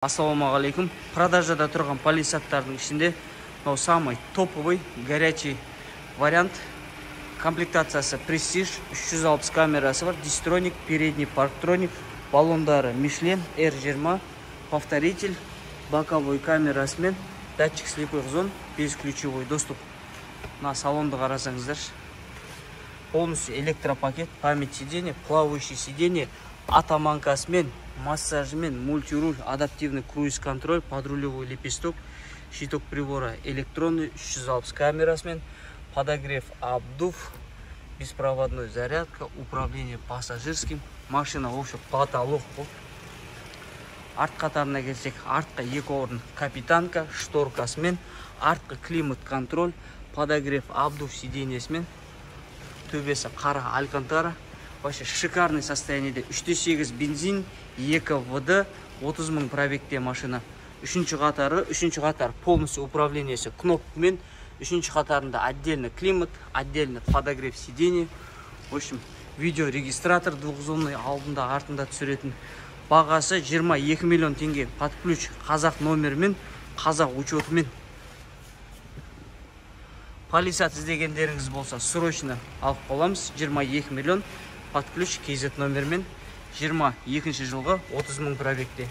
Ассалаумағалейкум! Продажада тұрған Палисадтардың ішінде мынау самый топовый, горячий вариант. Комплектациясы Престиж, 360 камерасы бар, дистроник, передний парктроник, баллондары Мишлен, R20, повторитель, боковой камерасымен, датчик слепых зон, бесключевой доступ. Мына салонды қарасаңыздаршы, полностью электропакет, память сиденья, плавающий сиденье, оттоманкасымен, массажымен, мультируль, адаптивный круиз контроль, подрулевой лепесток, щиток прибора электронный, 360 камерасымен, подогрев, обдув, беспроводной зарядка, управление пассажирским. Машина, в общем, потолок қой. Арт қатарына келсек, артқа екі орын капитанка, шторкасымен, артқы климат контроль, подогрев, обдув сиденьесімен, төбесі қара алькантара, вообще шикарный состояниеде. 3,8 бензин, 2 ВД, 30 мың пробегте машина. Үшінші қатары, үшінші қатар полностью управлениесі кнопкамен, үшінші қатарында отдельно климат, отдельно подогрев сиденье. В общем, видеорегистратор двухзонный, алдында, артында түсіретін. Бағасы 22 миллион теңге, под ключ, қазақ номерімен, қазақ учетымен. Палисад іздегендеріңіз болса, срочно алып қаламыз. 22 миллион, под ключ, KZ номермен, 22 жылғы, 30 мың пробегте.